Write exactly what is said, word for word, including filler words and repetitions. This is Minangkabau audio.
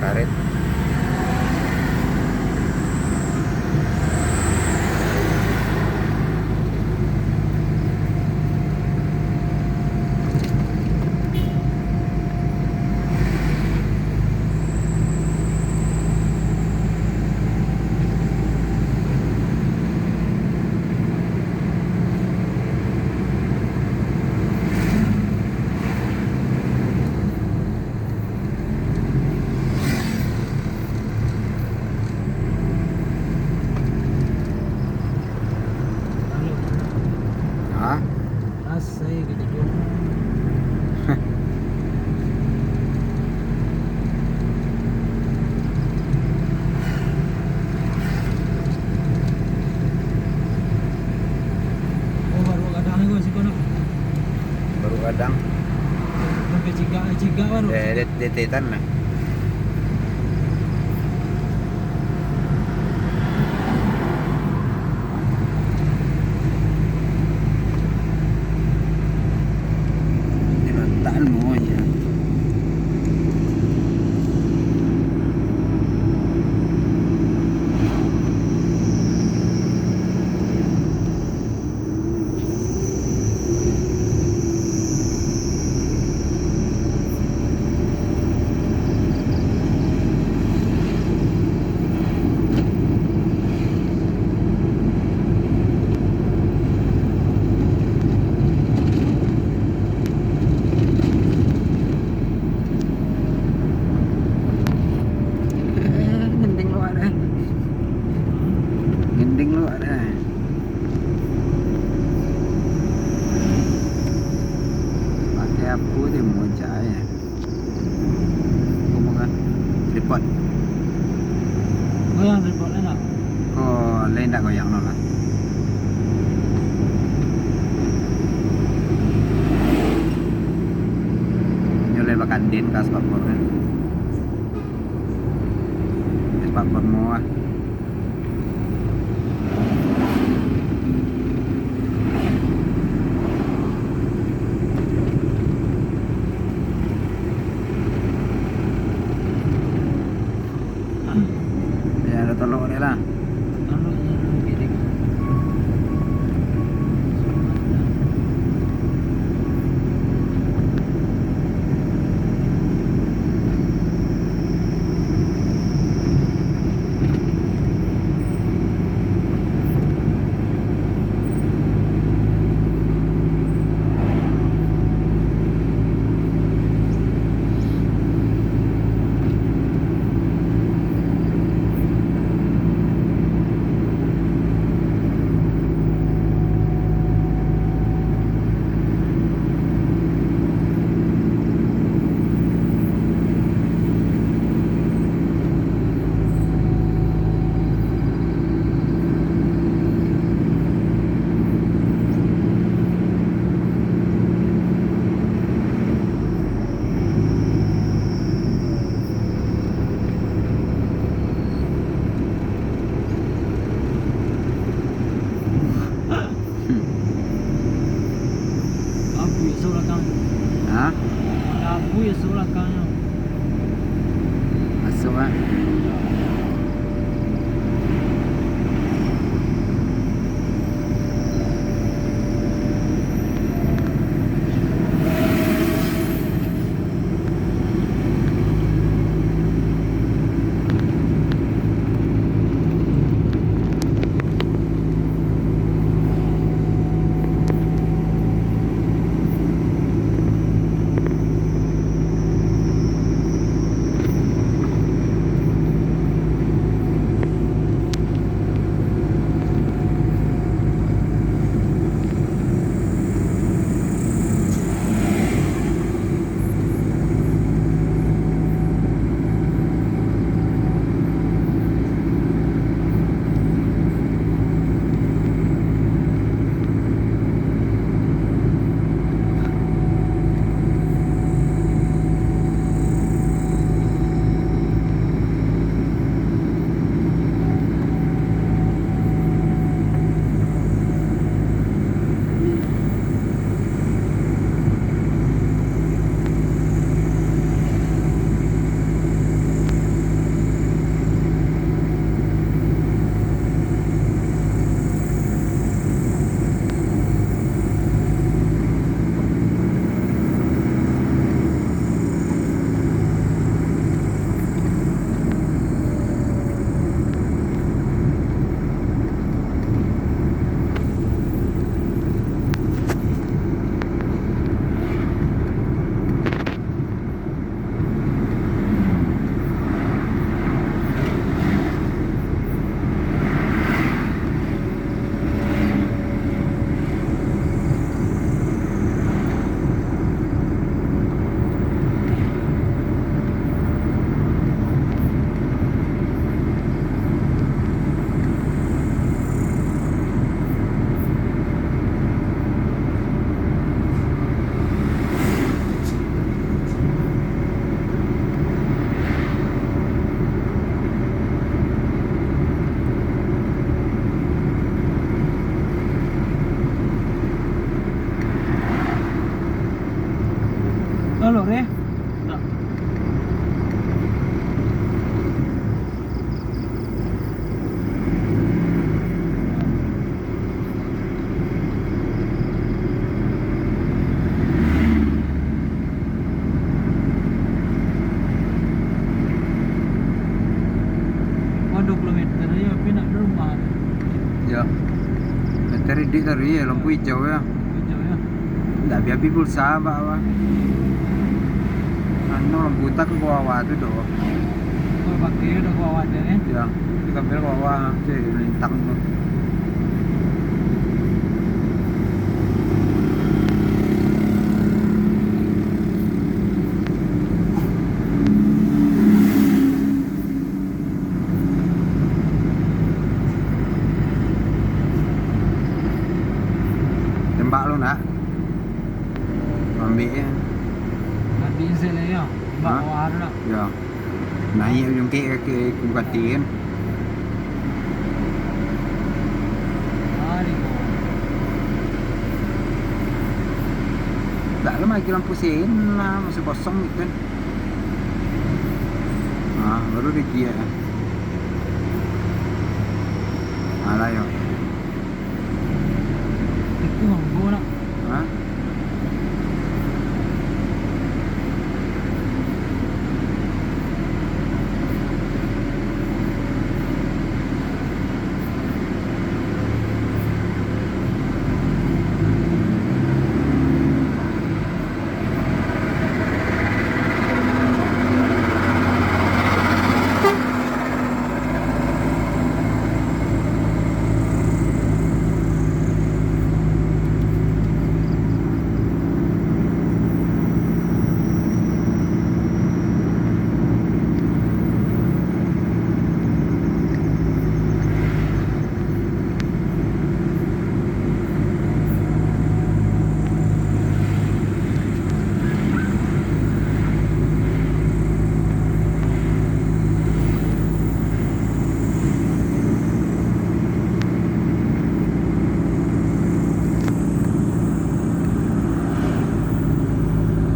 Karet. Hah? Rasai ketek. Oh, baru kadang ko siko nak. Baru kadang. Sampai cigak, cigak baru. Eh, det-, detetan lah. Diletak ilmunyo. Eh, gending luak deh. Gending luak deh. Pakai apo je muncak e. Ko mah tripod. Goyang tripod e nak? Ko lai indak goyang no lah. Nyo lai bakanden ka spakbor kan. Spakbor mah. Ya, ada telok ni lah. Sepuluh meter aja, tapi nak rumah. Ya. Meter idik tadi ya, lampu hijau ya. Hijau ya. Ndak habis-habis pulsa, Pak, apa? Anu, lampu tak ke bawah tu doh. Kalau pakai udah ke bawah tu, eh? Ya, di kabel bawah, tu lintang tu. Tembak lu nak? Ambil ya. Ambil insel ya. Tembak bawah tu nak. Ya. Naik ujung kek kaki ku kati kan. Tak lama lagi lampu sen lah, masih kosong gitu kan. Nah, baru dia giat. Alah, yo. Itu manggo nak.